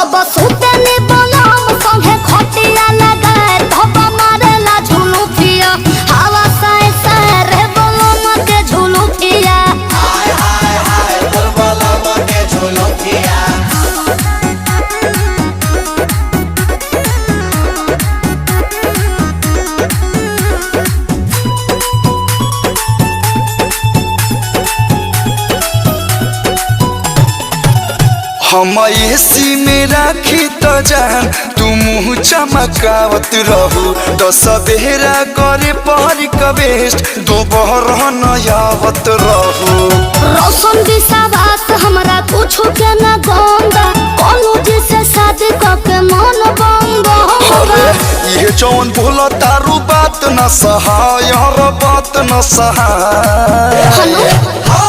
जब सुते ने बलम संगे खटिया लगाए धब मारेला झुलुफिया हवा साए साए रे बलम के झुलुफिया। हाय हाय हाय तोर बलम के झुलुठिया। हम एसी में राखी त जान तू मुँह चमकावत रहू। तो सवेरा करे पहर कबेस्ट दोपहर न आवत रहू। रोशन विश्वास हमरा कुछ के न गंदा कोनो जिसे शादी क के मन बंग। अरे ये जौन बोला तारू बात न सहाय, हर बात न सहाय। हेलो।